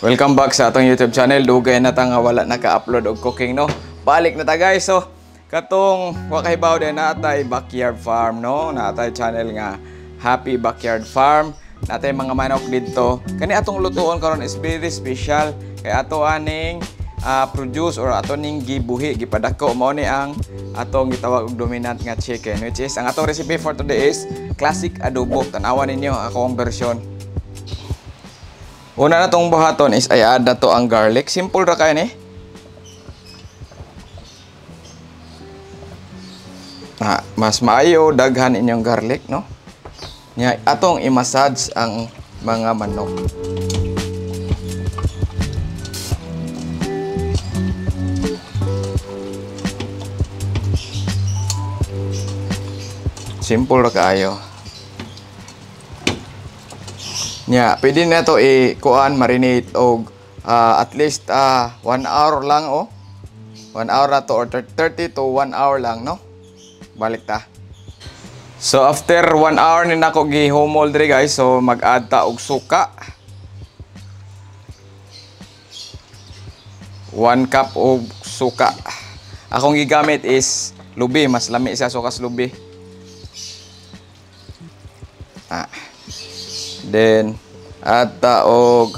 Welcome back sa atong YouTube channel. Dugay na ta nga wala naka-upload og cooking, no. Balik na ta, guys. So katong wa kahibaw din, natay backyard farm, no. Natay channel nga Happy Backyard Farm. Natay mga manok didto. Kani atong lutuon karon is very special kay ato aning produce or ato ning gibuhi, gipadako, mao ni ang atong gitawag og dominant nga chicken, which is ang atong recipe for today is classic adobo. Tan-awan ninyo akong version. Una na tong buhaton is i-add na to ang garlic. Simple ra kayo ni. Ah, mas maayo daghan inyong garlic, no? Nya atong i-massage ang mga manok. Simple ra kaayo. Nya, pwede na to i-kuan, marinate og at least 1 hour lang, oh. 1 hour na to or 30 to 1 hour lang, no? Balik ta. So after 1 hour ni nako gihumol diri, guys, so mag-add ta og suka. 1 cup og suka. Akong gigamit is lubi, mas lami siya suka sa lubi. Ah. Then add ta og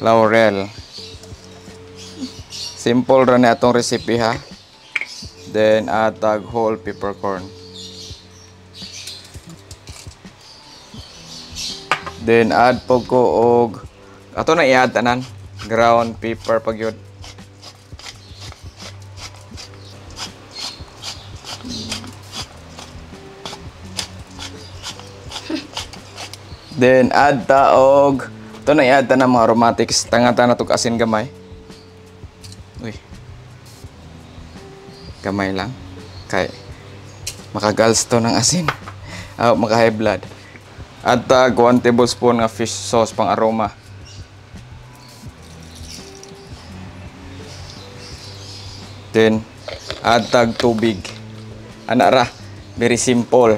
laurel. Simple ra ni atong recipe, ha. Then add tag whole peppercorn. Then add po ko og ato na i-add tanan ground pepper pagyud. Then add ta og ito na i-add ta ng mga aromatics. Tanga ta na tog asin gamay. Uy. Gamay lang. Kay makagalsto ng asin. Maka high blood. Add ta 1 tablespoon nga fish sauce pang aroma. Then add tag tubig. Ana ra, very simple.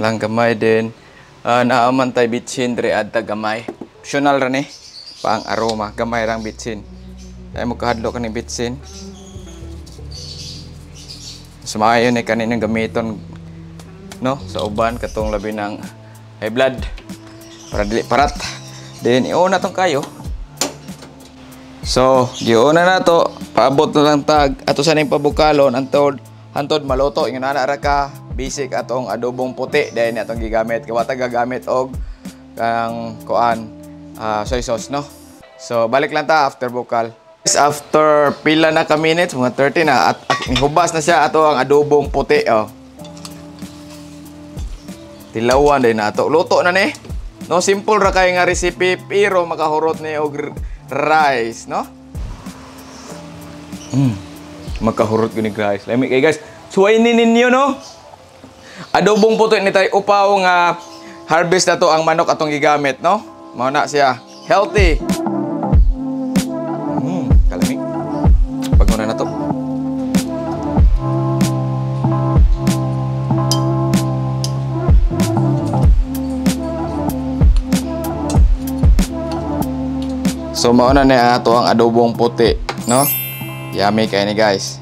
Lang gamay din. Naaman tay bitsin diri, add ta gamay. Optional ra ni pang aroma, gamay rang bitsin. Ay mo kahadlo kani bitsin. Sumaayo ni kaninang gamiton, no, sa uban katong labi ng high blood para dili parat. Then iuna tong kayo. So giuna na to, paabot na lang tag ato sa ning pabukalon antod hantod maluto. Ingon ana ra ka basic atong adobong puti dahil atong gigamit. Kay wa ta gagamit og kang kuan soy sauce, no. So balik lang ta after bukal. After pila na ka minutes, mga 30 na, at nihubas na siya ato ang adobong puti, oh. Tilawan din na ato. Luto na ni. No, simple ra kay nga recipe pero makahurot ni og rice, no? Makahurot gyud ni rice. Lami kay, guys. Suwainin ninyo, no? Adobong puti ni tay upaw nga harvest na to ang manok atong gigamit, no? Mao na siya. Healthy. Kalami. Paguna na to. So mao na ni ato ang adobong puti, no? Yummy kay ni, guys.